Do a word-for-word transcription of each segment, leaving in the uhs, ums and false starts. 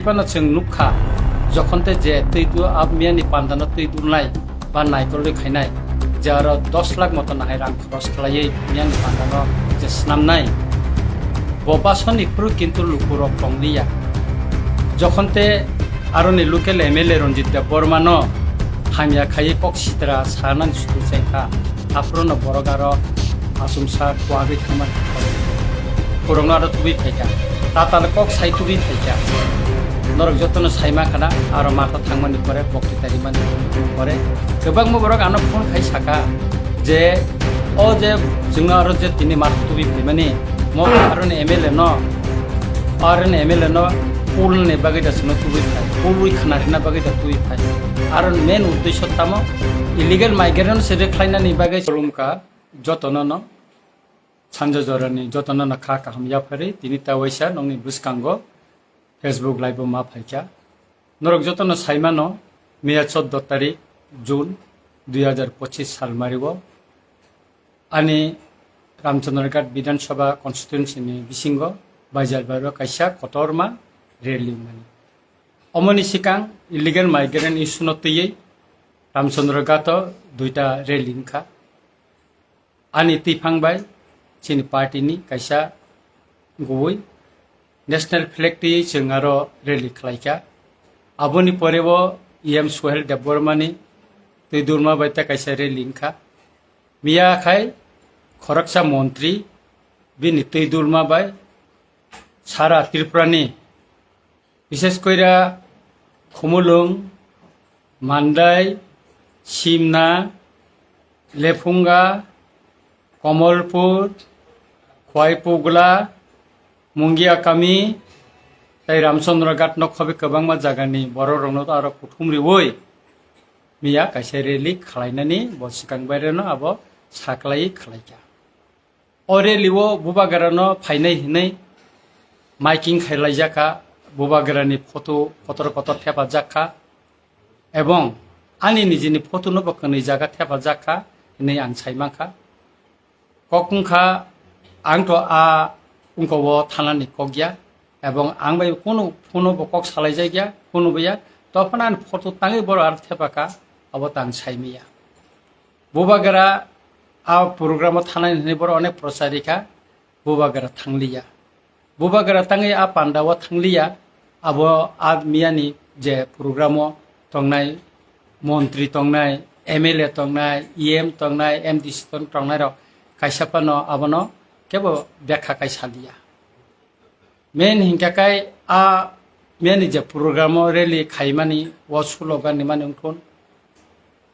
Phano chwng nukha, jokhon tei je twi du-, a miyani pandano twi dulnai ba naikolwi khainai, je aro dos lakh moto nahai rang khoros khlaiwi miyani pandano je snamnai, bo basoni phuru kintu lukurok tongliya. Jokhon te aroni local M L A Ranjit Debbarmano hamya khaiwi kok sitra sanani sudu chengkha, aphuru no borok aro asumsa kuagwi thangmani. Borokno aro tubui phaikha, tatal kok sai tubui phaikha. Norok jotono saima khana, aro matha thangmani pore, bokti tarimani pore, kwbangma borok ano phone khai saka je, o je chwngno aro je tini matha tubui phaimani, mo aroni M L A no, aroni M L A no pulni bagwi da chwngno tubui phai, pulwi khna rina bagwi da tubui phai. Aro main uddesho tamo, illegal migrant se rwkhlainani bagwi. Khulumkha jotono no, sanja jorani jotono no kha kaham yapharwi, tini ta waisa nokni bwskango Facebook live o ma phaikha. Norok jotono saimano, miya chordo tarik June dui hajar pochis salmario ani Ramchandraghat Bidhan Sabha constituency ni bisingo Baijalbario kaisa kotorma rally mani. Omoni sikang illegal migrant issue no twiwi Ramchandraghat o duita rally wngkha. Ani twiphang bai chini party ni kaisa gubui national flag twiwi chwng aro rally khlaikha. Aboni pore o E M Suhel Debbarma ni twi dulma bai ta kaisa rally wngkha. Miya khai khoroksa montri bini twi dulma bai sara Tripura ni, bishes koira Khumulwng, Mandai, Simna, Lephunga, Komolpur, Khwaipugla, Mungiakami, tei Ramchandraghat nokhobe kwbangma jagani bororokno aro kuthum riwi miya kaisa rally khlainani bo swkang baireno abo saklai khlaikha. O rally o Bubagrano phainai hinwi miking khailaijakha, Bubagrani photo kotor kotor thepajak kha, ebong ani nijini photo no bo kwnwi jaga thepajak kha hinwi ang sai mankha. Kok wngkha, ang to a wngko o thanani kok ya, ebong ang bai kunu phone bo kok salaijak ya, kunu bo ya, to phano ani photo tangwi borok aro thepakha, abo to ang saimaya. Bubagra a program o thanai hinwi borok onek prochar rikha, Bubagra thangliya. Bubagra tangwi a panda o thangliya, abo a miyani je program o tongnai montri tongnai, M L A tongnai, E M tongnai, M D C tong-, tongnai rok kaisa phano abono kebo bekha kai saliya. Main hinkha kai a miyani je program o rally khaimani o slogan ni mani wngthun,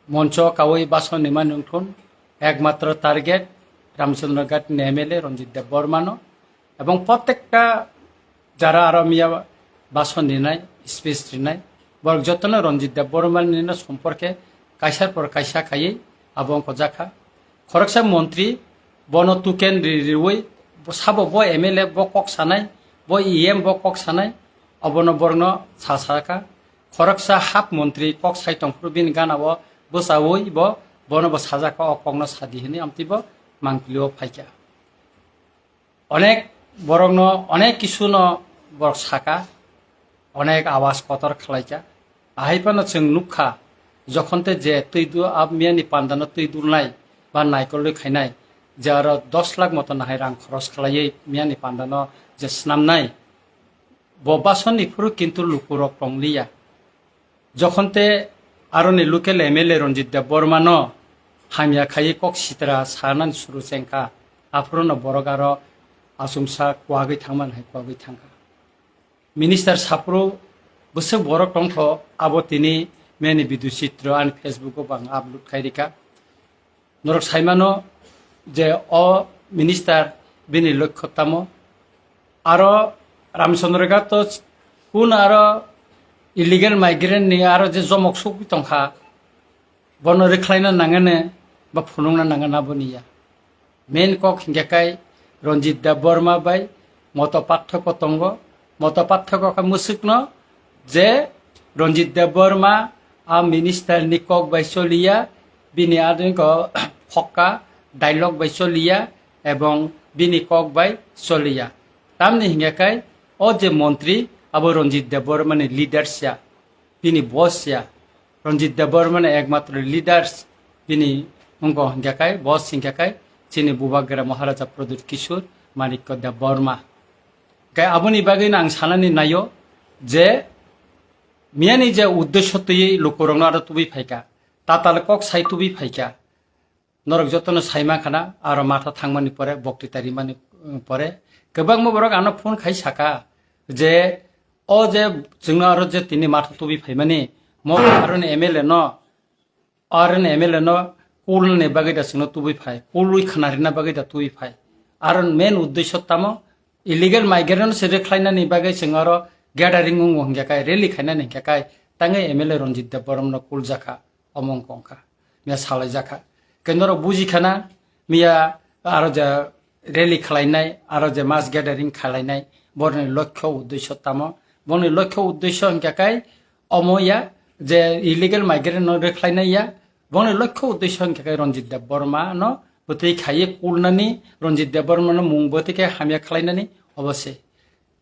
moncho kawi bason ni mani wngthun, ekmatro target Ramchandraghat ni M L A Ranjit Debbarma no, ebong prottekta jara aro miya bason rinai, speech rinai, borok jotono Ranjit Debbarma ni no somporke kaisa por kaisa khaiwi abo wngkha jakha. Khoroksa montri bono tuken ri-, riwi bo sabo bo M L A bo kok sanai, bo E M bo kok sanai, obono borokno sa sakha. Khoroksa hap montri kok sai tongphuru bini gana o bwchaui bo bono bo sajak o kokno sadi hinwi amtwi bo mangpili o phaikha. Onek borokno onek kisuno borok saka, onek awas kotor khlaikha. Ahai phano chwng nukha, jokhon te je twi du-, a miyani pandano twi dulnai ba naikolwi khainai, je aro dos lakh moto nahai rang khoros khlaiwi miyani pandano je snamnai, bo basoni phuru kintu lukurok tongliya. Jokhon te aroni local M L A Ranjit Debbarma no hamya khaiwi kok sitra sanani suru chengkha, aphuru no borok aro achomsa kuagwi thangmani hai kuagwi thangkha. Minister saphuru bwswk borok tongkho, abo tini meni video chitro ani Facebook o bo ang upload khai rikha. Norok saimano je o minister bini lokho tamo. Aro Ramchandra Ghat to kun aro illegal migrant ni aro je jomok sugwi tongkha, bono rwkhlaina nangani ba phunukna nangani aboni ya. Main kok hinkhe kai Ranjit Debbarma bai moto pathoko tongo. Moto pathoko khe mwswkno je Ranjit Debbarma a minister ni kok bai choliya, bini adinko phokka dialogue bai choliya ebong bini kok bai choliya. Tamni hinkhe kai o je montri abo Ranjit Debbarma ni leaders ya, bini boss ya. Ranjit Debbarma ni ekmatro leaders bini wngkha hingkha khai, boss hingkha khai chini Bubagra Maharaja Pradyut Kishore Manikya Debbarma. Khe aboni bagwi no ang sanani naio je miyani je uddesho twiwi lukurokno aro tubui phaikha, tatal kok sai tubui phaikha, norok jotono saima khana, aro matha thangmani pore, bokti tarimani, um, pore, kwbangma borok ano phone khai saka je, o je chwngno aro je tini matha tubui phaimani, mo aroni M L A no, aroni M L A no kulni bagwi da chwngno tubui phai, kulwi khna rina bagwi da tubui phai. Aro main uddesho tamo, illegal migrant no se rwkhlainani bagwi chwng aro gathering wngo hingkha khai, rally khainani hingkha khai, tangwi M L A Ranjit Debbarma no kuljakha, omo wngkha wngkha, miya salaijakha. Khe norok bujikhana, miya aro je rally khlainai, aro je mass gathering khlainai, boroni lokho uddesho tamo? Boni lokho uddesho hingkha khai omo ya je illegal migrant no rwkhlainai ya, boni lokho uddesho hingkha khai Ranjit Debbarma no bwtwi khaiwi kulnani, Ranjit Debbarma no mung bwtwi khe hamya khlainani, obo se.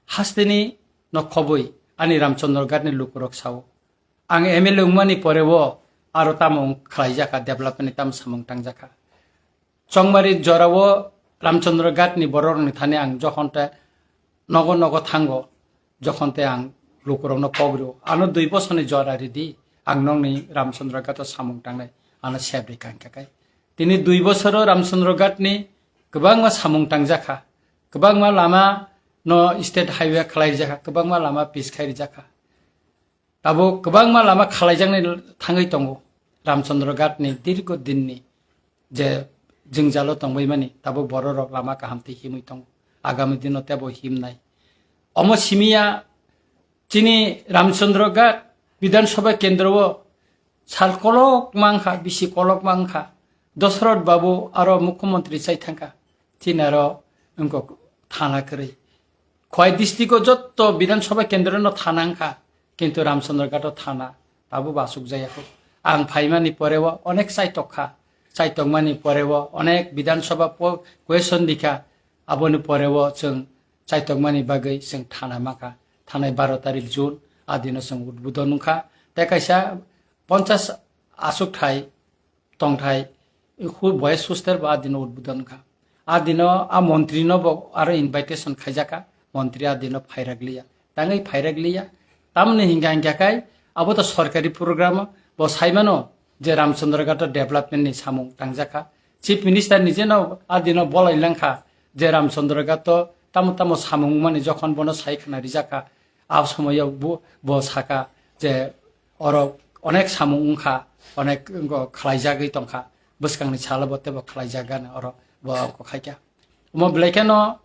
Hasteni no khobwi ani Ramchandra Ghat ni lukurok sao. Ang M L A wngmani pore o aro tamo wng khlaijakha, development ni tamo samung tangjakha. Chongmari jorao Ramchandra Ghat ni borok rokni thani ang jokhon te nogo nogo thango, jokhon te ang lukurokno kok rio, ano dui bosorni jora ridi, ang nokni Ramchandra Ghat o samung tangnai, ano sep ri kang khe kai. Tini dui bosoro Ramchandra Ghat ni kwbangma samung tangjakha, kwbangma lama no state highway khlaijakha, kwbangma lama pis khai rijakha. Tabuk kwbangma lama khalaijaknai thangwi tongo. Ramchandra Ghat ni dirgo dinni je jwngjalo tongbaimani, tabuk bororok lama kaham tei himwi tongo. Agami dino tebo himnai. Omo simiya chini Ramchandra Ghat Bidhan Sabha kendro o sal kolok mangkha, bisi kolok mangkha. Dosrot Babu aro Mukhyamantri chai thangkha. Chini aro wngkha thana kwrwi. Khowai district o jotto Bidhan Sabha kendro no thana wngkha, kintu Ramchandra Ghat o thana tabuk bo asuk jaya kho. Ang phaimani pore o onek chaitok kha, chaitokmani pore o onek Bidhan Sabha po-, question rikha, aboni pore o chwng chaitokmani bagwi chwng thana mankha. Thanai baro tarik June, a dino chwng udbodon wngkha. Tei kaisa ponchas asuk thai tongthai, khu boys hostel bo a dino udbodon kha. A dino a montri no bo aro invitation khaijakha, montri a dino phairak liya. Tangwi phairak liya. Tamni hingka hingka khai abo to sorkari program, bo saimano je Ramchandra Ghat development ni samung tangjakha. Chief Minister ni jeno a dino bolai langkha je Ramchandra Ghat tamo tamo samung mani jokhon bono sai khna rijakha. A somoyo bo, bo saka je oro onek samung wngkha, onek wngkha khlaijagwi tongkha, bwskangni salo bo teibo khlaijak gana oro bo wngkha khaikha. Omo belai kheno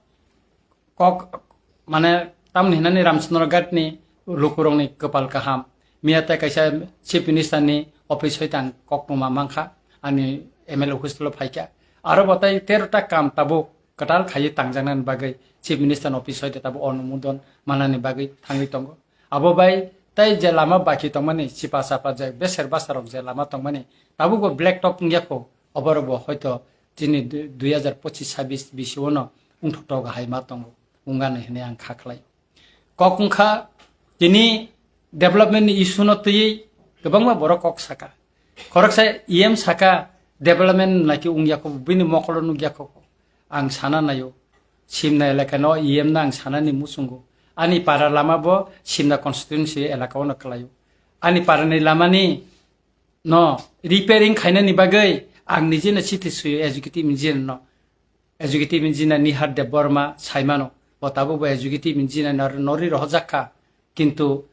kok, mane, tamni hinani Ramchandra Ghat ni lukurokni kwpal kaham. Miya tei kaisa Chief Minister ni office hoi tang koktwma mankha, ani M L A office lo phaikha. Aro bo tei tero ta kam tabuk kwtal khaiwi tangjaknani bagwi Chief Minister ni office hoi tabo onumodon manani bagwi thangwi tongo. Abo bai tei je lama baki tongmani, chipa sapa je beser basarok je lama tongmani, tabukbo black top wngya kho, oborokbo hoito chini du-, dui hajar pochis sabis bisio no wngthoktok hai ma tongo, wngani hinwi ang kha khlai. Kok wngkha, tini development ni issue no twiwi kwbangma borok kok saka. Khoroksa E M saka development naki wngya kho, bini mokolo nukya kho. Ang sana naio, Simna elaka no E M no ang sanani muchungo. Ani para lama bo Simna constituency elaka o no kwlaio. Ani para ni lama ni no repairing khainani bagwi ang nije no chithi suyo executive engineer no. Executive engineer Nihar Debbarma saimano, bo tabuk bo executive engineer nor-, norwi rohorjak kha. Kintu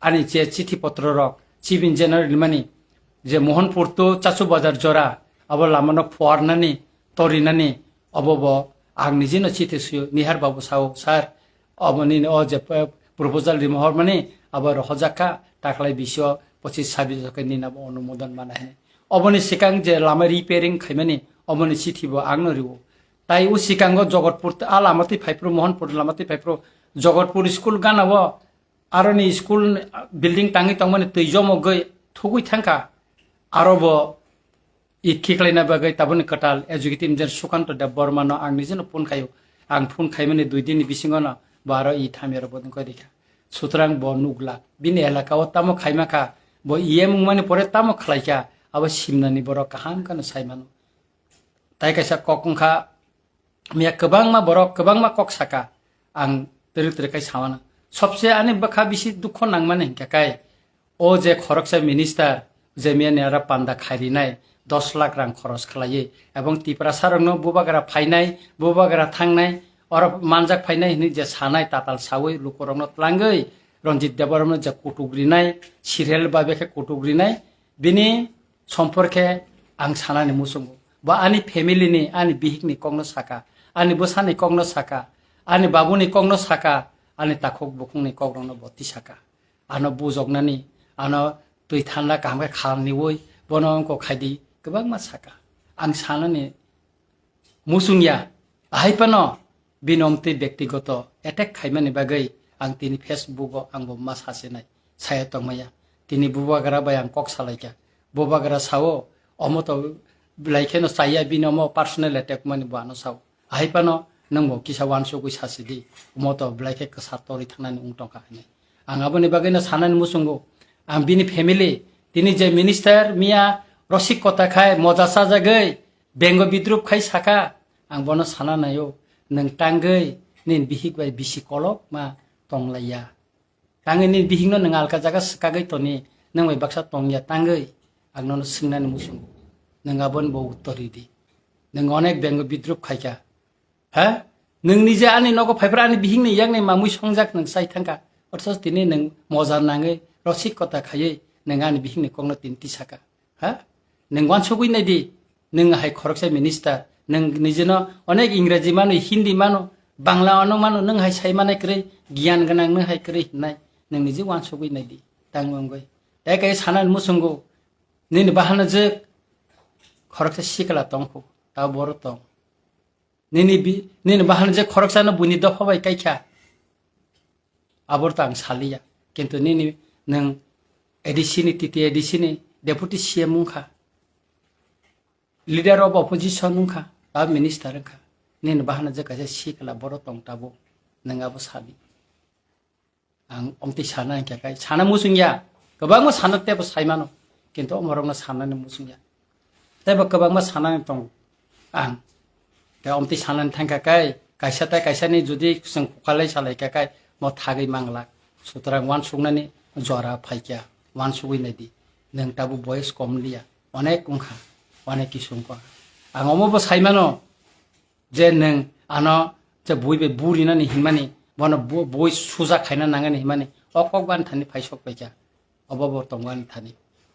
ani je chithi potro rok, chief engineer rimani, je Mohanpur to Chachu Bazar jora, abo lama no phuarnani, torinani, obo bo ang nije no chithi suyo, Nihar babu sao, "Sir, obo nini o je, eh, proposal rima hormani, abo rohorjak kha, taklai bisio pochis sabis jokhe nini abo onumodon mana hini." Oboni sikang je lama repairing khaimani, oboni chithi bo ang no rio. Tai o sikango Jogotpur, a lama twi phaiphuru, Mohanpur lama twi phaiphuru, Jogotpur school gana o, aroni school building tangwi tongmani twi jomogwi thugwi thangkha. Aro bo it khiklaina bagwi taboni kwtal executive engineer Sukanto Debbarma no ang nijeno phone khaio. Ang phone khaimani dui din ni bisingo no bo aro it hamya rok bodon koi rikha. Sutrang bo nukla. Bini elaka o tamo khaima kha, bo E M wngmani pore tamo khlaikha, abo simnani borok kaham kheno sai mano. Tai kaisa kok wngkha, miya kwbangma borok kwbangma kok saka, ang twrwk twrwk khai samano. Sobse ani bwkha bisi dukho nangmani hinkha kai, o je khoroksa minister, je miya ni ara panda khairinai, dos lakh rang khoros khlaiwi, ebong Tiprasa rokno bubagra phainai, bubagra thangnai, oro manjak phainai hinwi je sanai tatal sawi lukurokno tlangwi Ranjit Debbarmano je kutuk rinai, serial babe khe kutuk rinai, bini somporkhe ang sanani muchungo. Bo ani family ni, ani bihik ni kokno saka, ani bwsa ni kokno saka, ani babu ni kokno saka, ani takhuk bukhung ni kokrokno bo tisaka. Ano bujoknani, ano twi thanda kaham khe kha niwi bono wngkok khaidi kwbangma saka. Ang sanani muchungya, ahai phano bini omtwi bektigoto attack khaimani bagwi ang tini Facebook o ang bo ma sasinai, saya tongmaya. Tini bubagra bai ang kok salaikha. Bubagra sao, omo to belai kheno chaya, bini omo personal attack mani bo ano sao. Ahai phano nwng bo kisa uansugwi sasi di, omo to belai khe kwsa torwi thangnani wng tongkha hinwi. Ang aboni bagwino sanani muchungo, ang bini family, tini je minister miya rosik kota khai moja chajagwi bengo bidrup khai saka, ang bono sana naio, nwng tangwi nini bihik bai bisi kolok ma tonglaiya. Tangwi nini bihikno nwng alka jaga swkagwi toni, nwng bai baksa tongya tangwi ang nono swngnani muchungo. Nwng aboni bo uttor ridi. Nwng onek bengo bidrup khaikha. Ha? Nwng nije ani nogo phaiphra ani bihikni yakni mamwi songjak nwng chai thangkha. Othocho tini nwng moja nangwi rosik kota khaiwi nwng ani bihikni kokno tini tisaka. Ha? Nwng uansugwi naidi, nwng hai khoroksa minister, nwng nijino onek Ingraji mano, Hindi mano, Bangla ano mano, nwng hai sai manai kwrwi, giyan gwnang nwng hai kwrwi hinnai, nwng niji uansugwi naidi, tang wngwi. Tai kai sanani muchungo, nini bahano jwk khoroksa sikla tongkhu, ta boro tong. Nini bi-, nini bahano je khoroksano buini dopha bai kaikha, abor ta ang saliya. Kintu nini nwng A D C ni, T T A D C ni deputy C M wngkha, leader of opposition wngkha, ba minister wngkha. Nini bahano je kaisa sikla boro tong tabuk, nwng abo sadi. Ang omtwi sana hinkha kai, sana muchungya, kwbangma sana teibo saimano, kintu omorokno sanani muchungya. Teibo kwbangma sanani tongo ang. Tei omtwi sanani thangkha kai, kaisa tei kaisani jodi chwng kukalai salaikha kai, mo thagwi manglak. Sutrang uansuknani jora phaikha, uansugwi naidi. Nwng tabuk boyes kom liya, onek wngkha, onek kisu wngkha. Ang omobo saimano, je nwng ano je bui bai burinani hinmani, bono bu-, bui suja khaina nangani hinmani, o kok bani thani phai sok paikha, obo bo tongo ani thani.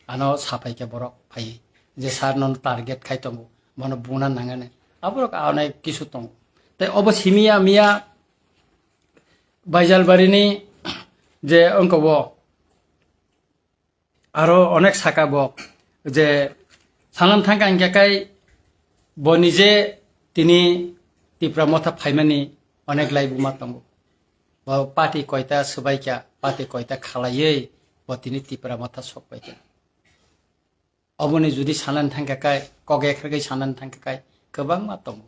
Ano sa paikha borok phaiwi, je sir nono target khai tongo, bono buna nangani, aborok onek kisu tongo. Tei obo simiya miya Baijalbarini je wngkha bo, aro onek saka bo je sanam thangkha hinkhe kai bo nije tini Tipra Motha phaimani onek laibuma tongo. Bo party koita swbaikha, party koita khalaiwi bo tini Tipra Motha sokpaikha. Oboni jodi sanani thangkha kai, kok ekhargwi sanani thangkha kai, kwbangma tongo.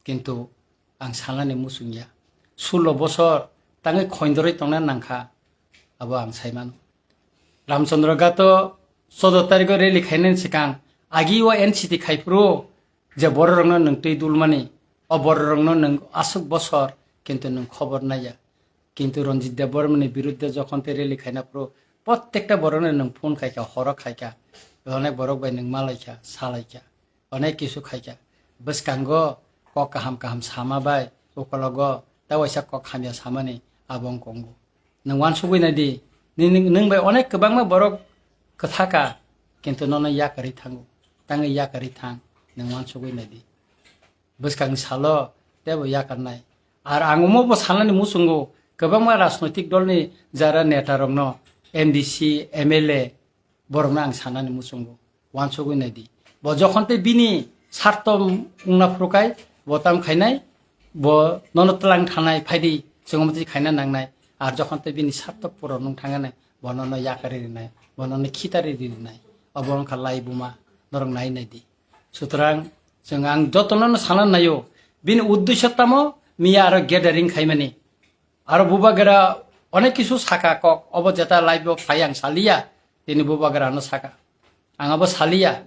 Kintu ang sanani muchungya. Sullo bosor tangwi khoindorwi tongna nangkha, abo ang saimano. Ramchandra Ghato choudo tarikho rally khainani swkang agi o N C T khaiphuru je bororokno nwng twi dulmani, o bororokno nwng aswk bosor, kintu nwng khobor naiya. Kintu Ranjit Debbarmani birudde jokhon tei rally khaina phuru, prottekta borokno nwng phone khaikha, horo khaikha, onek borok bai nwng malaikha, salaikha. Onek kisu khaikha. Bwskango kok kaham kaham sama bai, ukologo ta waisa kok hamya samani abo wng kongo. Nwng uansugwi naidi, nini, nwng bai onek kwbangma borok kwthaka, kintu nono yakarwi thango. Tangwi yakarwi thang, nwng uansugwi naidi. Bwskangni salo teibo yakarnai. Ar ang omo bo sanani muchungo, kwbangma rajnoitik dolni jara netarokno, M D C, M L A, borokno ang sanani muchungo, uansugwi naidi. Bo jokhon tei bini sarto wngna phuru kai, bo tam khainai, bo nono twlang thanai, phaidi, chwng omo twi khaina nangnai. Ar jokhon tei bini sarto puron wng thangnai, bo nono yakarwi rinai, bo nono khitarwi rinai. Obo wngkha laibuma, norok nai naidi. Sutrang, chwng ang jotono no sana naio, bini uddesho tamo, miya aro gathering khaimani. Aro bubagra onek kisu saka kok, obo jeta live o phai ang saliya, tini bubagra no saka. Ang abo saliya.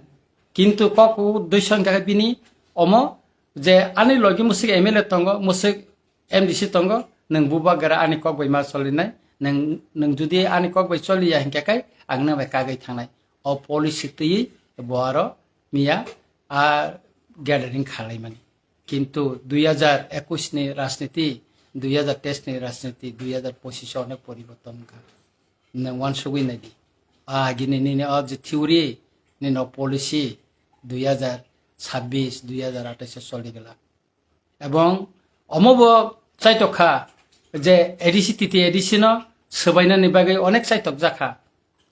Kintu kok u dui song kha bini omo je ani logi musik M L A tongo, musik M D C tongo, nang bubagra ani kok bai ma solinai, nang, nang judi ani kok bai soliya hinkhe kai ang nang bai kagwi thangnai. O policy twi bo aro miya a gathering khalaimani. Kintu dui hajar ekwis ni rajniti, dui hajar teis ni rajniti, dui hajar pochis o onek poriborton wngkha. Nwng wansugwi naidi. A gini nini o je theory, nini o policy dui hajar sabbis, dui hajar atais o choli glak. Ebong omo bo chaitok kha je A D C, T T A D C no swbainani bagwi onek chaitok jakha.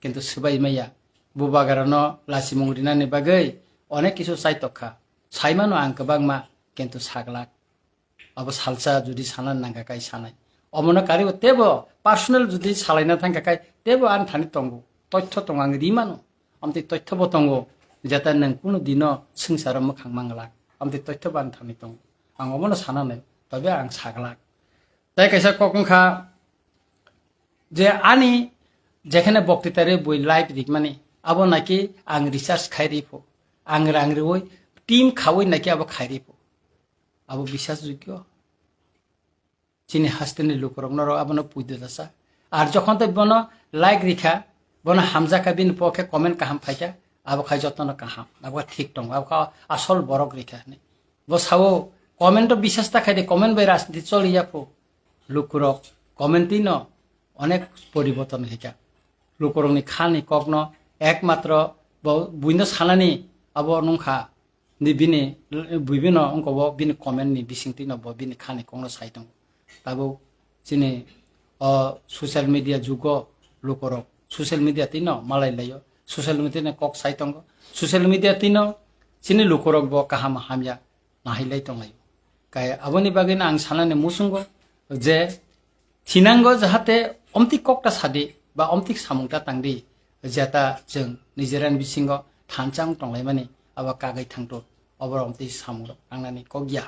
Kintu swbai maya. Bubagra no lachimung rinani bagwi onek kisu chaitok kha. Saimano ang kwbangma, kintu saglak. Abo salsa judi sana nangkha kai sanai. Omono karibo tebo personal judi salaina thangkha kai tebo ani thani tongo. Toitho tongo, ang ri mano. Amtwi toitho bo tongo. Jeta nang kunu dino swngcharo mwkhang manglak. Amtwi toitho bo ani thani tongo. Ang omono sana nai. Tobe ang saglak. Tai kaisa kok wngkha je ani jekhene boktitari bui live rikmani, abo naki ang research khai ripho. Ang rang riwi team khawi naki abo khai ripho. Abo bisas jogyo. Chini hasteni lukurok norok abono puido dasa. Ar jokhon tei bono like rikha, bono hamjakha, bini pokhe comment kaham phaikha, abo khai jotono kaham, abo thik tongo, abo kha asol borok rikha hinwi. Bo sao comment o bisas ta khai de, comment bai rajniti choli ya pho. Lukurok comment twi no onek poriborton khaikha. Lukurokni khani kokno ekmatro bo buino sanani abo nungkha. Ni bini, bibino wngkha bo bini comment ni bisingtwi no bo bini khani kokno sai tongo. Tabuk chini o social media jugo lukurok social media twi no malai laio. Social media ni kok sai tongo. Social media twi no chini lukurok bo kaham hamya nahilai tonglaio. Kai aboni bagwino ang sanani muchungo je thinango jahate omtwi kokta sadi ba omtwi samungta tangdi, jeta chwng nijera ni bisingo thansa wng tonglaimani abo kagwi thangto, oborok omtwi samungrok nangnani kokya.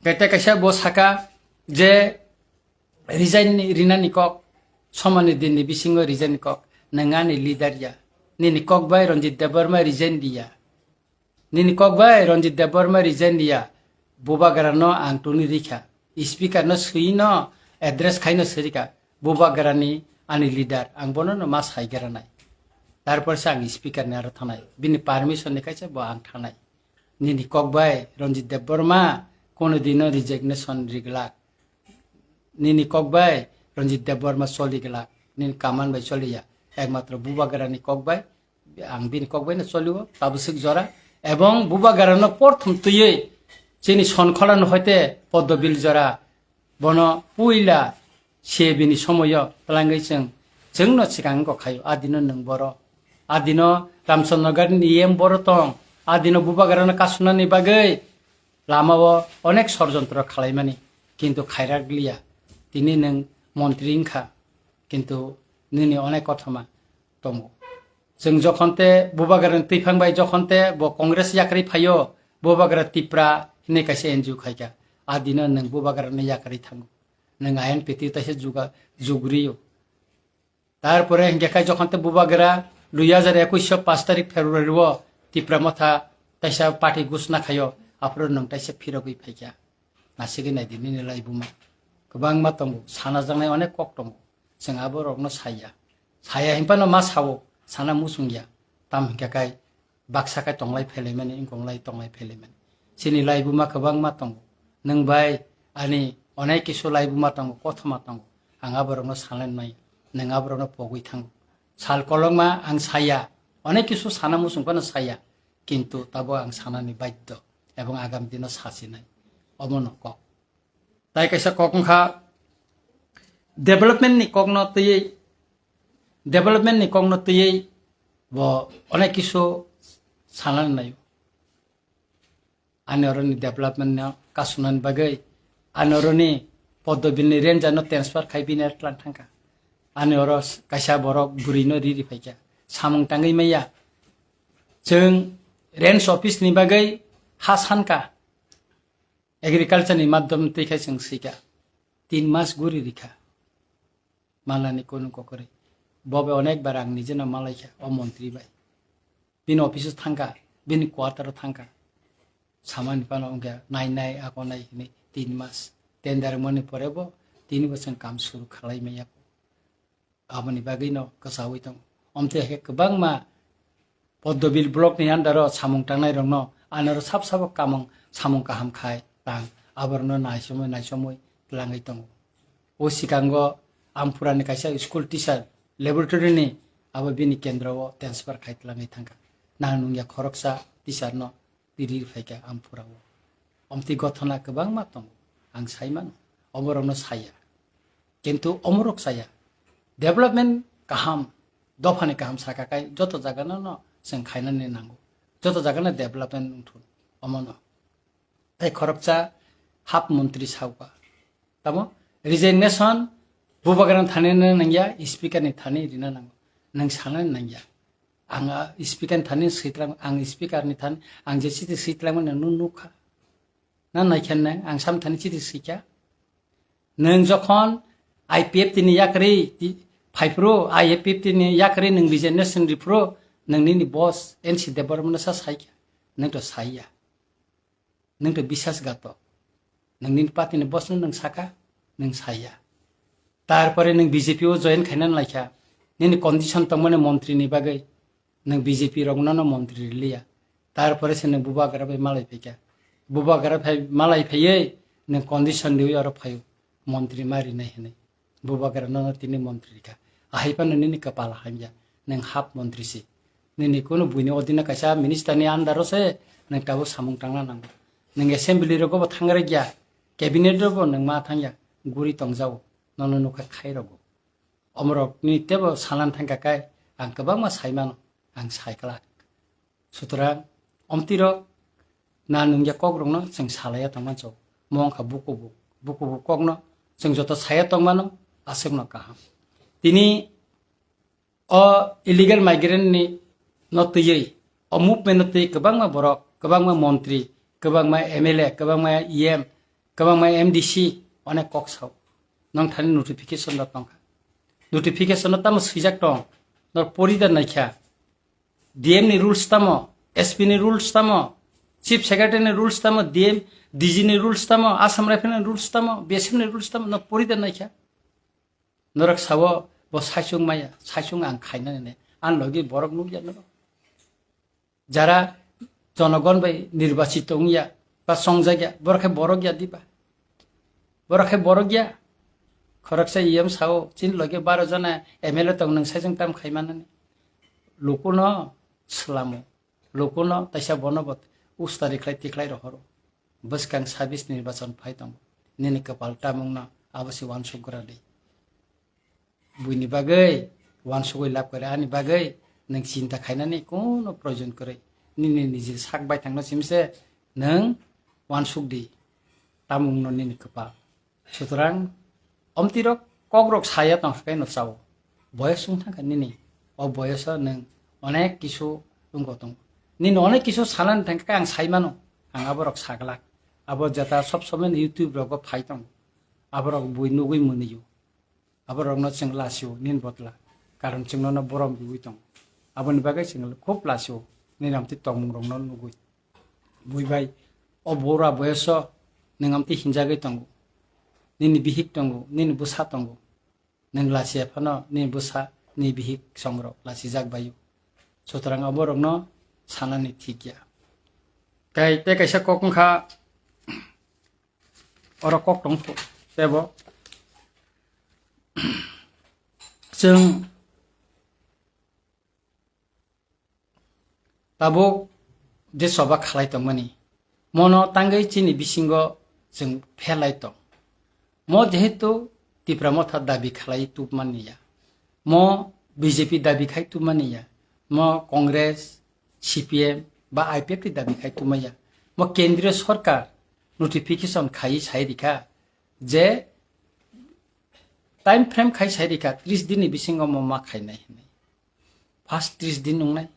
Kai tei kaisa bo saka je resign ni, rinani kok, somani dinni bisingo resign ni kok, nwng ani leader ya, nini kok bai Ranjit Debbarma resign diya. Nini kok bai Ranjit Debbarma resign diya, bubagra no ang tuni rikha, speaker no swi no address khai no sirika, bubagra ni ani leader, ang bono no ma sai gra nai. Tarpor se ang speaker ni aro thanai, bini permission ni kaisa bo ang thanai. Nini kok bai Ranjit Debbarma kono dino resignation riglak. Nini kok bai Ranjit Debbarma choli glak, nini kaman bai choliya. Ekmatro bubagra ni kok bai, ang bini kok bai no cholio, tabuk swk jora. Ebong bubagra no porthom twiwi chini Sonkhola no hoite Poddobil jora, bono puila se bini somoyo twlangwi chwng, chwngno swkang wngkha khaio, adino nwng boro, adino Ramchandra Nagar ni E M boro tong, adino bubagra no kasunani bagwi lamao onek sorjontro khalaimani, kintu khairak liya. Tini nwng montri wngkha, kintu nini onek kothoma tongo. Chwng jokhon te bubagrani twiphang bai jokhon te bo Congress yakarwi phaio, bubagra Tipra hinwi kaisa N G O khaikha. A dino nwng bubagrani yakarwi thango. Nwng I N P T taisa juga-, jugriyo. Tarpore hinkhe khai jokhon te bubagra dui hajar ekwis o paanch tarik February o Tipra Motha taisa party gusna khaio, aphuru nwng taisa phirogwi phaikha. Nasigwi naidi nini laibuma. Kwbangma tongo, sanajaknai onek kok tongo. Chwng aborokno saya. Saya hinphano ma sao, sana muchungya. Tam hinkhe khai baksa khe tonglai phelaimani, wngkong lai tonglai phelaimani. Chini laibuma kwbangma tongo. Nwng bai ani onek kisu laibuma tongo, kothoma tongo. Ang aborokno sanai nai, nwng aborokno pogwi thango. Sal kolokma ang saya, onek kisu sana muchung phano saya, kintu tabo ang sanani baiddo ebong agam dino sasinai. Omono kok. Tai kaisa kok wngkha development ni kokno twiwi, development ni kokno twiwi bo onek kisu sanani naio. Ani oroni development no kasunani bagwi, ani oroni Poddobil ni ranger no transfer khai bini tlang thangkha. Ani oro kaisa borok bwrwi no riri phaikha. Samung tangwi maya. Chwng range office ni bagwi ha sankha. Agriculture ni madhyam twi khai chwng swikha. Tin mas guri rikha. Malani kunu kokori. Bobe onek bar ang nijeno malaikha o montri bai. Bini office o thangkha, bini quarter o thangkha. Samani phano wngkha nai nai ako nai hwnwi tin mas. Tender mani pore bo tini bosong kam suru khalai maya. Aboni bagwi no kwchaui tongo. Omte hai khe kwbangma Poddobil block ni under o samung tangnai rokno anoro sab sabo kamung samung kaham khai tang aborokno naisomoi naisomoi twlangwi tongo. O sikango Amphura ni kaisa school teacher laboratory ni abo bini kendro o transfer khai twlangwi thangkha. Nang nungya khoroksa teacher no tiri phaikha Amphura o. Omtwi gothona kwbangma tongo, ang sai mano, oborokno saya. Kintu omorok saya. Development kaham, dophani kaham saka kai joto jagano no chwng khainani nango. Joto jagano development wngthun, omono. Tei khoroksa hap montri sauka. Tamo resignation bubagrani thani rina nangya, speaker ni thani rina nango. Nwng sanani nangya. Ang, ah, speaker ni thani swi tlang, ang speaker ni thani, ang je chiti swi tlangmani nwng nukha. Na naikha nang, ang sam thani chiti swikha. Nwng jokhon I P F T ni yakarwi ti-, phaiphuru, I P F T ni yakarwi nwng resignation riphuru, nwng nini boss N C Debbarma no sa saikha. Nwng to saiya. Nwng to bisas gato. Nwng nini party ni boss no nwng saka, nwng saiya. Tarpore nwng B J P o join khaina laikha. Nini condition tongmani montri ni bagwi. Nwng B J P rokno no montri riliya. Tarpore se nwng bubagra bai malai phaikha. Bubagra phai malai phaiwi nwng condition riwi oro phaio. Montri ma rinai hinwi. Bubagra no no tini montri rikha. Ahai phano nini kwpal hamya. Nwng hap montri si. Nini kunu buini odino kaisa minister ni under o se nwng tabuk samung tangna nango. Nwng assembly rogo bo thangrai ya. Cabinet rogo nwng ma thangya. Guri tongjao. Nono nukha khai rogo. Omorokni teibo salan thangkha khe ang kwbangma sai mano, ang sai glak. Sutrang omtirok na nungya kokrokno chwng salaiya tongmani chwng. Mo wngkha bukubu, bukubu kokno chwng joto saya tongmano aswkno kaham. Tini o illegal migrant ni no twiwi, o movement no twiwi kwbangma borok, kwbangma montri, kwbangma M L A, kwbangma E M, kwbangma M D C onek kok sao. Nong thani notification rok tongkha. Notification no tamo swijak tong. Nor pori da naikha. D M ni rules tamo, S P ni rules tamo, Chief Secretary ni rules tamo, D M, D G ni rules tamo, Assam Rifle ni rules tamo, B S F ni rules tamo, no pori da naikha. Norok sao bo saichung maya, saichung ang khainani ne. Ang logi borok nukya norok. Jara jonogon bai nirbachito wngya ba chongjak ya, borok khe borok ya diba? Borok khe borok ya. Khoroksa E M sao chini loge baro jona M L A tong, nwng saichung tam khai manani. Lukuno swlamo, lukuno taisa bono bo ustari khlai tikhlai rohoro. Bwskang sabis nirbachon phai tongo. Nini kwpal tamungno abo se uansuk gra di. Buini bagwi uansugwi lab kare ani bagwi nwng chinta khainani kono proyojon kwrwi. Nini niji sak baithangno simse nwng uansuk di. Tamungno nini kwpal. Sutrang omtirok kokrok saya tongkha khe no chao. Boyos wng thangkha nini. O boyoso nwng onek kisu wngko tongo. Nini onek kisu sanani thangkha khe ang sai mano. Ang aborok saglak. Abo jeta sob somoi YouTube rogo phai tongo. Aborok bui nugwi mwnwio. Aborokno chwng lasio nini botla. Karon chwng nono borom riwi tongo. Aboni bagwi chwng khub lasio nini amtwi tongmungrokno nugwi. Bui bai, o bura boyoso nwng amtwi hinjagwi tongo. Nini bihik tongo, nini bwsa tongo. Nwng lachiya phano nini bwsa, nini bihik songrok lachijak baio. Sutrang aborokno sanani thik ya. Kai tei kaisa kok wngkha, oro kok tong tebo. Chwng tabuk je choba khalai tongmani, mono tangwi chini bisingo chwng pherlai tong. Mo jehetu Tipra Motha dabi khalai tubmani ya, mo B J P dabi khai tubmani ya, mo Congress, C P M ba I P F T dabi khai tubmani ya, mo kendriyo sorkar notification khai sai rikha je time frame khai sai rikha tris din ni bisingo mo ma khainai hinwi. First tris din wngnai.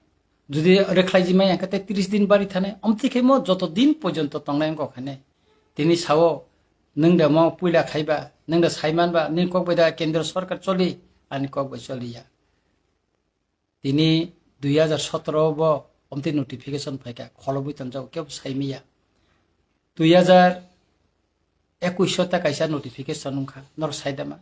Jodi rwkhlai jimai hwnkhe tei tris din bari thanai. Omtwi khe mo joto din porjonto tongnai wngkha khainai. Tini sao Nwng da mo puila khaiba, nwng da saimanba, nini kok bai da kendro sarkar choli, ani kok bai choliya. Tini dui hajar sotoro bo omtwi notification phaikha, kholobwi tonjago, kebo saimiya. Dui hajar ekush o ta kaisa notification wngkha, norok saidama,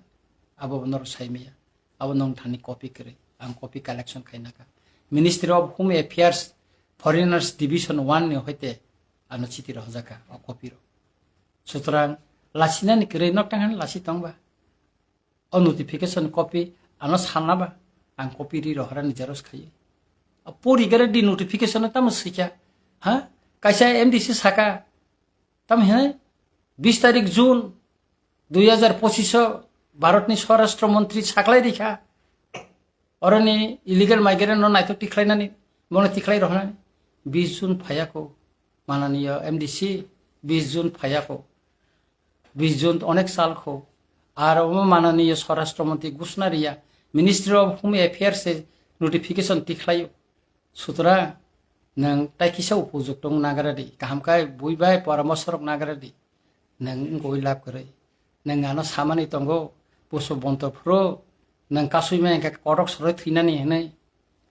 abo bo norok saimiya. Abo nong thani copy kwrwi, ang copy collection khainakha. Ministry of Home Affairs, Foreigners Division one ni hoite ano chiti rohorjakha o copy rok. Sutrang lasinani kwrwi nok tang hani lasi tongba. O notification copy ano sanaba, ang copy ri rohorani xerox khaiwi. A pori gare di notification tamo swikha. Ha? Kaisa M D C saka. Tamo hwnwi bis tarik June dui hajar pochisho Bharatni Swarashtra Montri saklai rikha. Oroni illegal migrant no naithok tikhlainani, bono tikhlai rohornani. Bis June phayakho, mananiyo M D C, bis June phayakho. Bis June onek sal kho. Ar omo mananiyo Swarashtra Montri Gushna Riya, Ministry of Home Affairs se notification tikhlaio. Sutra, nwng tai kisa upojukto wng nagra di. Kaham khe bui bai poramorsho rok nagra di. Nwng wngwi lab kwrwi. Nwng ano samani tongo, Pushpabanta phuru nwng kasui ma hwnkhe kotok soroi thwinani hwnwi.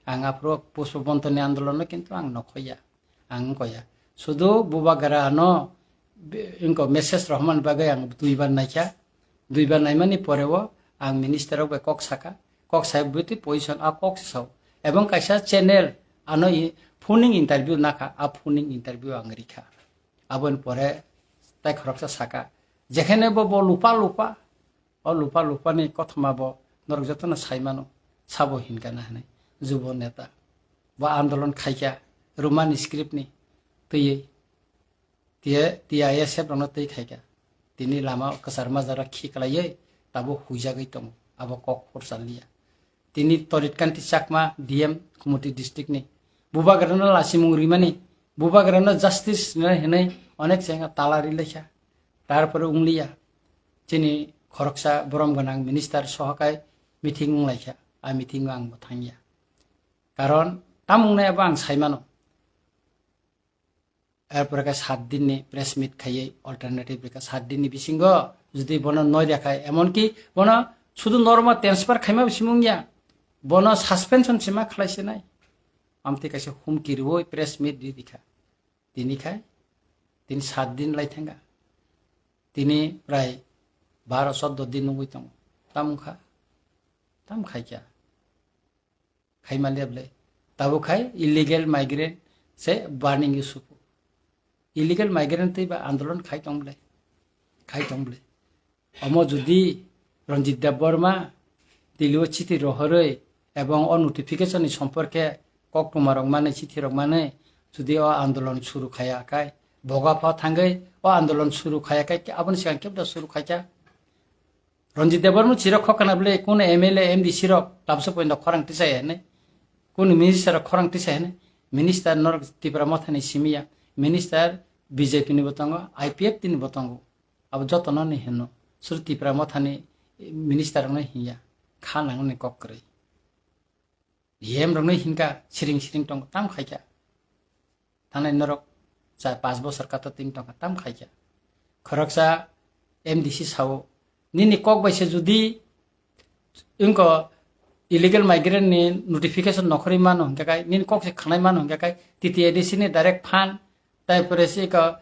Ang aphuru Pushpabantani andolono kintu ang nokhoya. Ang wngkoya. Sudu Bubagra ano be-, wngko message rohormani bagwi ang duibar naikha. Duibar naimani poreo ang minister rok bai kok saka. Kok sai bwtwi position a kok se sao. Ebong kaisa channel ano i-, phoning interview nakha, a phoning interview ang rikha. Aboni pore tai khoroksa saka, jekhene bo, bo lupa lupa, o lupa lupa ni kothoma bo norok jotono sai mano, sabo hinkha na hinwi, jubo neta. Bo andolon khaikha, Roman script ni twiwi, tiye, T I S F rokno twi khaikha. Tini lama kwchar majara khiklaiwi tabuk huijagwi tongo, abo kok phursa liya. Tini Torit Kanti Chakma, D M Kumoti district ni. Bubagrano lasimung rimani, Bubagrano justice rinai hinwi onek chengha tala rilaikha. Tarpore wngliya. Chini khoroksa borom gwnang minister sohokai meeting wnglaikha. A meeting o ang bo thangya. Karon tam wngnai abo ang saimano. Erpore khe sat din ni press meet khaiwi alternative rikha, sat din ni bisingo jodi bono noi rikha, emonki bono sudu normal transfer khaima bisingo wngya, bono suspension se ma khlai se nai. Amtwi kaisa humki rwui press meet ri rikha. Tini khai, tini sat din lai thangkha. Tini prai baro choddo din wngwi tongo. Tam wngkha? Tam khaikha. Khaima le bwle. Tabuk khai illegal migrant se burning issue. Illegal migrant twi ba andolon khai tong bwle. Khai tong bwle. Omo jodi Ranjit Debbarma Delhi o chithi rohorwi ebong o notification ni somporke koktwma rok manwi, chithi rok manwi jodi o andolon suru khaya khai, boga pha thangwi o andolon suru khaya khai, aboni sigang kebda suru khaikha. Ranjit Debbarma chirok khokana bwle, kono M L A, M D C rok tabsa poino khorang tisai hwnwi, kono minister rok khorang tisai hwnwi, minister norok Tipra Mothani simi ya, minister B J P ni bo tongo, I P F T ni bo tongo, abo jotono ni hino, sur Tipra Mothani minister rokno hinya, kha nangni kok kwrwi. D M rokno hinkha siring siring tongo, tam khaikha. Thanai norok cha pas bosor kato ting tongkha, tam khaikha. Khoroksa M D C sao, nini kok bai se jodi wngko illegal migrant ni notification nokhorwi mano hinkha kai, nini kok se khanai mano hinkha kai, T T A D C ni direct fund, tai pore se ko,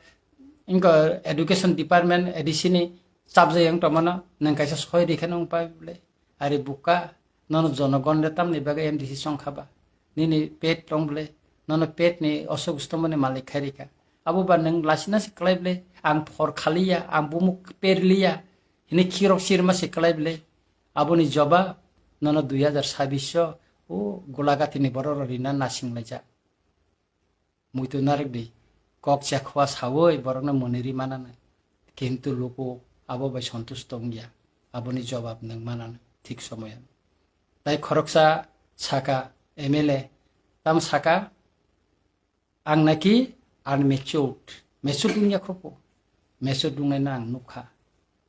wngko education department A D C ni chapjai wng tongmano, nwng kaisa soi rikhe nwng pai bwle. Ari buka, nono jonogon le tamni bagwi M D C chong kha ba? Nini pet tong bwle, nono pet ni osok stomoni malik khai rikha. Abo ba nwng lasina se klai bwle, ang phor khaliya, ang bumuk perliya, hini khirok sirma se klai bwle. Aboni jobab nono dui hajar sabbish o, o Golagati ni borok rok rina nasing laijak. Muitu narwk di, kok chekhoa saui borokno mwnwi ri mananai. Kintu luku abo bai sontusto wngya, aboni jobab nwng mananai thik somoyo. Tai khoroksa saka, M L A, tamo saka, ang naki unmatured, matured wngya khopo, matured wngnaino ang nukha.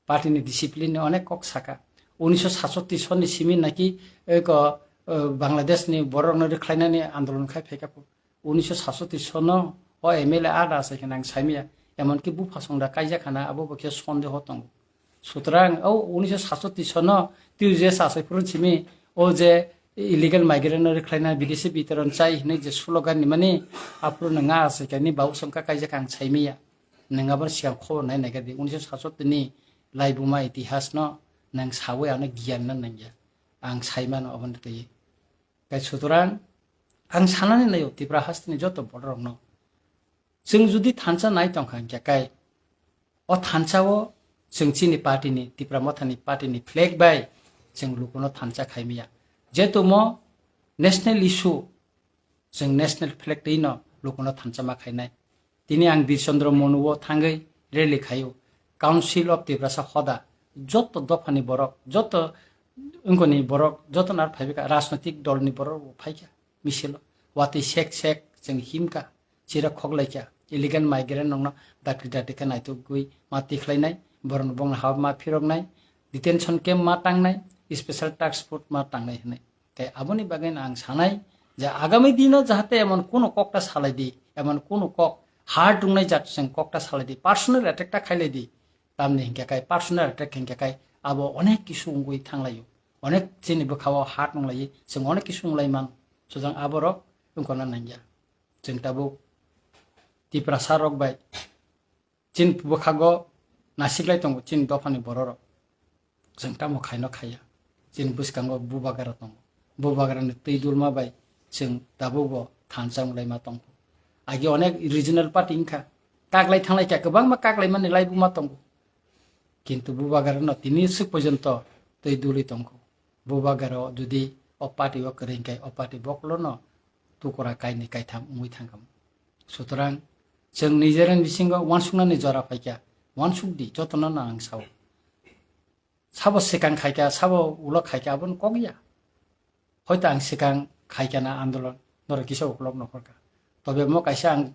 Party ni discipline ni onek kok saka. Unisho satsotti sonni simi naki eko, eh, Bangladesh ni borok no rwkhlainani andolon khai phaikha. Unisho satsotti sono o M L A ada asai khe nang saimiya. Emonki bupha song da kaijak khana, abo bo khe sondeho tongo. Sutrang o unisho satsotti sono twi je chasai phuru simi o je illegal migrant no rwkhlaina bidesi bitoron chai hinwi je slogan ni mani aphuru no nga asai kani babu song ka kaijak ang saimiya. Nwng abo sigang khobor nai nai kadi unisho satsotti ni laibuma itihas no nwng sawi ano giyan na nangya. Ang saimano aboni twi. Kai sutrang ang sanani nayo Tipra hasteni joto borok rokno. Chwng jodi thansa nai tongkha hinkhe kai o thansa o chwng chini party ni Tipra Motha ni party ni flag bai chwng lukuno thansa khaimiya. Jetumo national issue chwng national flag twi no lukuno thansa ma khainai. Tini ang Bir Chandra Monu o thangwi rally khaio. Council of Tiprasa hoda joto dophani borok, joto wngkoni borok, joto nar phaibika rajnotik dol ni borok bo phaikha misilo. Watwi sek sek chwng himkha, chira khoklaikha, illegal migrant nokno dakti dakti khe naitugwi ma tikhlainai, borokno bongni haba ma phiroknai, detention camp ma tangnai, special task force ma tangnai hinwi. Tei aboni bagwi no ang sanai je agami dino jahate emon kuno kokta salai di, emon kuno kok hard wngnai jat chwng kokta salai di, personal attack ta khailai di. Tamni hinkhe kai personal attack hinkhe kai abo onek kisu wngwi thanglaio. Onek chini bwkhao hard wnglai, chwng onek kisu wnglai man. Sujang aborok wngkona nangya. Chwng tabuk Tiprasa rok bai chini bwkhago nasiklai tongo chini dophani bororok. Chwng tamo khaino khaiya. Chini bwskango bubagra tongo. Bubagrani twi dulma bai chwng tabukbo thansa wnglaima tongkho. Agi onek regional party wngkha. Kaklai thanglai kha, kwbangma kaklai mani laibuma tongo. Kintu bubagrano tini swk porjonto twi duli tongkho. Bubagra jodi o party o kwrwi hinkhe o party bokolono tukura kainwi kaitham wngwi thangkha. Sutrang chwng nijera bisingo wansuknani jora phaikha, wansukdi jotono no ang sao. Sabo swkang khaikha, sabo ulo khaikha, abono kok ya. Hoito ang swkang khaikha na andolon, norok kisa ukolok nokhorkha. Tobe mo kaisa ang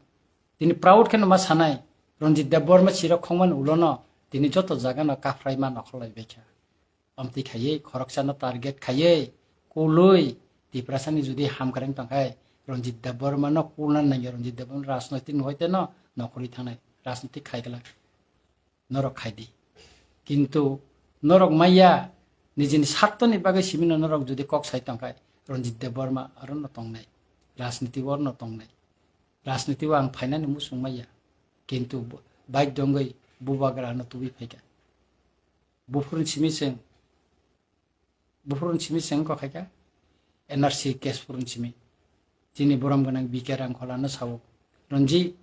tini proud kheno ma sanai, Ranjit Debbarma chirok khongmani ulono tini joto jagano kaphraima nokhorlai baikha. Amtwi khaiwi, khoroksano target khaiwi, kulwi, Tiprasani jodi hamkrai tongkhai, Ranjit Debbarmano kulna nangya, Ranjit Debbarma rajnoitik ni hoite no nokhorwi thangnai, rajnoitik khaikla. Norok khaidi. Kintu norok maya nijini sartoni bagwi simino norok jodi kok sai tongkhai, Ranjit Debbarma aro no tongnai, rajniti o no tongnai. Rajniti o ang phainani muchung maya. Kintu bo-, bike dongwi bubagra no tubui phaikha. Buphuruni simi chwng, buphuruni simi chwng kok khaikha, N R C case phuruni simi. Chini borom gwnang B K Rangkholano sao, "Ranjit,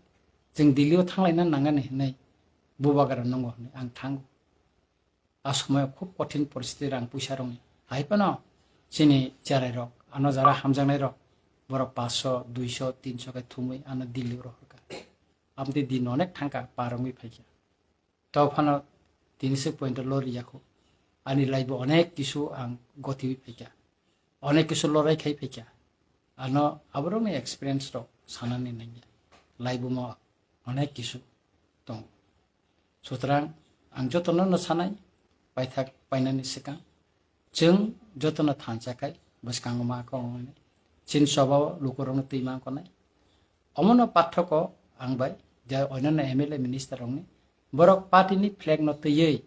chwng Delhi o thanglaina nangani hinwi bubagra nungo hinwi ang thango." A somoyo khub kothin poristiti rang puisa rokni. Hai phano chini cherai rok, ano jara hamjaknai rok, borok paanch sho, dui sho, tin sho khe thumwi ano Delhi o rohorkha. Amtwi din onek thangkha, par wngwi phaikha. Tei phano tini se point o lori yakho. Ani life o onek kisu ang gotiwi phaikha. Onek kisu lorai khai phaikha. Ano aborokni experience rok sanani nangya. Life o mo onek kisu tongo. Sutrang ang jotono no sanai, paithak painani swkang. Chwng jotono thansa khai bwskango ma kok wngnai. Chini choba o lukurokno twi ma wngnai. Omono pathoko ang bai je onyanno M L A minister rokni borok party ni flag no twiwi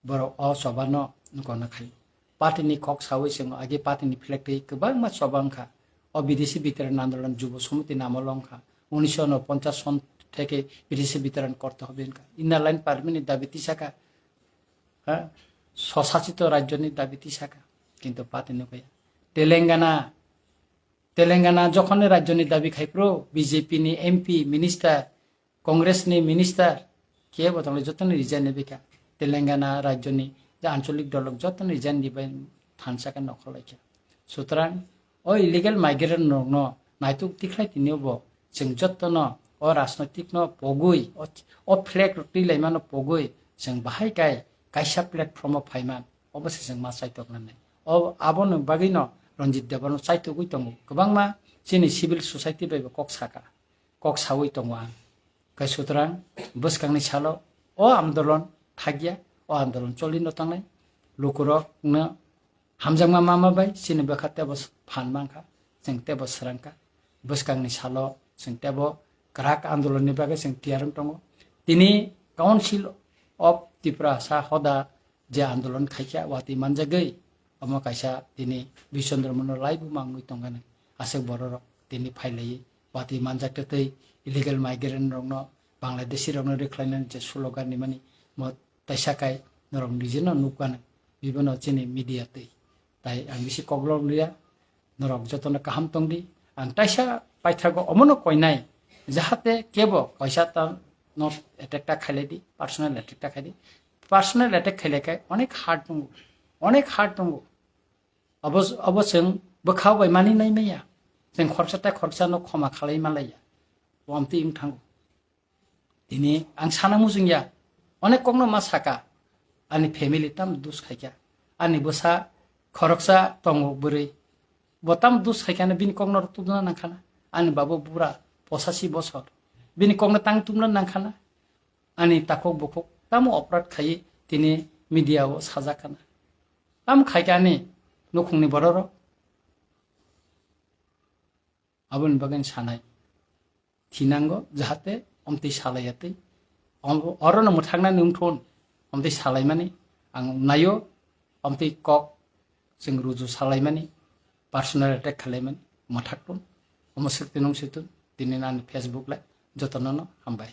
borok o choba no gona khai. Party ni kok sawi chwng agi party ni flag twi kwbangma choba wngkha. O bidesi bitoron andolon Jubo Samiti namolo wngkha. Unisho unoponchas son theke bidesi bitoron korte hobe wngkha. Inner line permit ni dabi tisakha. Ha? Swsachito rajyoni dabi tisakha. Kintu party ni kaya. Telangana, Telangana jokhon ni rajyoni dabi khai phuru B J P ni M P, minister, Congress ni minister, kebo tongle jotoni resign ni bikha. Telangana rajyoni je ancholik dolok jotoni resign ni bai thansa khe nokhorlaikha. Sutrang o illegal migrant rokno naituk tikhlai tini bo chwng jotono o rajnoitik no pogwi, o, o flag rok twi laimano pogwi chwng bahai kai kaisa platform o phaiman, obo se chwng ma chaitok nani. O, aboni bagwino Ranjit Debbarma chaitogwi tongo. Kwbangma chini civil society bai bo kok saka, kok sawi tongo ang. Kai sutrang bwskangni salo o andolon thakya, o andolon choli no tangnai. Lukurok no hamjakma mama bai chini bwkha tebo phan mankha, chwng tebo swrangkha. Bwskangni salo chwng tebo kwrak andolonni bagwi chwng tiyar wng tongo. Tini Council of Tiprasa hoda je andolon khaikha, watwi manjagwi omo kaisa tini Bishondro Mono laibu mangwi tongkha nang. Aswk bororok tini phailaiwi watwi manjak tei illegal migrant rokno, Bangladeshi rokno rwkhlainani je slogan rimani mo taisa kai norok nijeno nukha nang. Bibono chini media twi. Tai ang bisi koklok liya, norok jotono kaham tongdi. Ang taisa paithago omono koinai, jahate kebo kaisa ta no attack ta khailai di, personal attack ta khaidi. Personal attack khailai khai onek hard tongo, onek hard tongo. Abo, abo chwng bwkha bai mani nai maya. Chwng khoroksa tai khoroksa no khoma khalai malaiya. Wamtwi wng thango. Tini ang sana muchung ya. Onek kokno ma saka. Ani family tam dus khaikha. Ani bwsa khoroksa tongo bwrwi. Bo tam dus khaikha bini kokno tubna nangkhana. Ani babo bura posasi bosor. Bini kokno tang tubna nangkhana. Ani takhuk bukhuk tamo oprad khaiwi tini media o sajak kana. Tam khaikha ani nukhungni bororok. Aboni bagwi sanai. Thinango, jahate omtwi salaiya twi. Om-, orono mwthaknani wngthun, omtwi salaimani ang naio, omtwi kok chwng ruju salaimani, personal attack khalaimani mwthakthun. Omo swk twi nung swtun, tini nani Facebook lai, jotono no hambai.